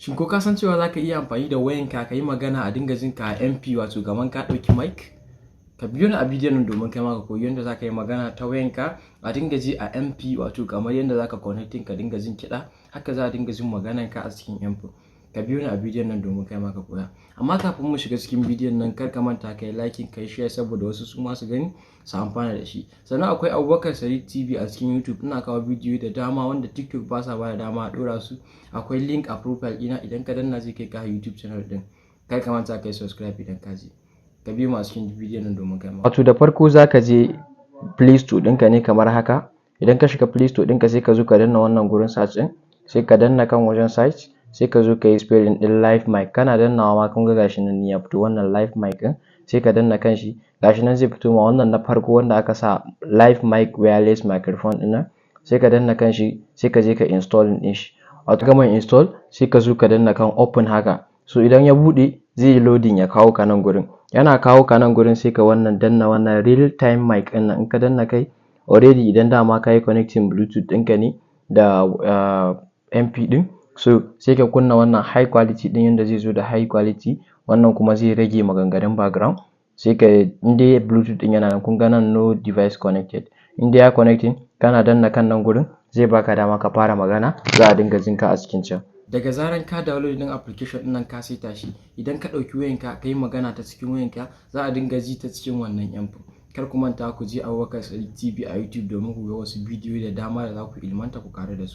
Shin ko ka san cewa za ka iya amfani da wayanka ka yi magana a dinga jin ka a MP, wato kaman ka ɗauki mic? Ka biyo ni a bidiyon nan domin kai ma ka koyi yadda za ka yi magana ta wayanka a dinga ji a MP, wato kamar yadda za ka connecting ka dinga jin kiɗa, haka za a dinga jin maganarka a cikin MP. Ka biyo ni a bidiyon nan domin kai ma ka koya. Amma kafin mu shiga cikin bidiyon nan, kar ka manta ka yi liking, ka yi share, saboda wasu su ma su gani su amfana da shi. Sannan akwai Abubakar Sadiq TV a cikin YouTube. Ina kawo bidiyo da dama wanda TikTok ba sa bada dama a ɗora su. Akwai link a profile ɗina, idan ka danna zai kai ka YouTube channel ɗin. Kar ka manta ka yi subscribe idan ka je. Ka biyo mu a cikin bidiyon nan domin kai ma. Wato da farko za ka je Play Store ɗinka ne kamar haka. Idan ka shiga Play Store ɗinka, sai ka zo ka danna wannan gurin search ɗin, sai ka danna kan wajen search, sai ka zo ka yi spelling ɗin live mic. Kana dannawa ma, kun ga gashi nan ya fito, wannan live mic ɗin. Sai ka danna kan shi, gashi nan zai fito ma wannan na farko wanda aka sa live mic wireless microphone ɗin nan. Sai ka danna kan shi, sai ka je ka install ɗin shi. Wato gama install, sai ka zo ka danna kan open haka. So idan ya buɗe, zai yi loading ya kawo ka nan gurin. Yana kawo ka nan gurin, sai ka wannan danna wannan real time mic ɗin nan. In ka danna kai, already idan dama ka yi connecting Bluetooth ɗinka ne da MP ɗin, so sai ka kunna wannan high quality ɗin, yanda zai zo da high quality. Wannan kuma zai rage maganganun background. Sai ka, in dai Bluetooth ɗin yana nan, kun ga nan "no device connected", in dai ya connecting, kana danna kan nan gurin, zai baka dama ka fara magana, za a dinga jin ka a cikin can. Daga zaran ka download ɗin application ɗin nan, ka saita shi, idan ka ɗauki wayanka ka yi magana ta cikin wayanka, za a dinga ji ta cikin wannan MP. Kar ku manta ku je Abubakar Sadiq TV a YouTube domin ku ga wasu bidiyoyi da dama da za ku ilmanta, ku ƙaru da su.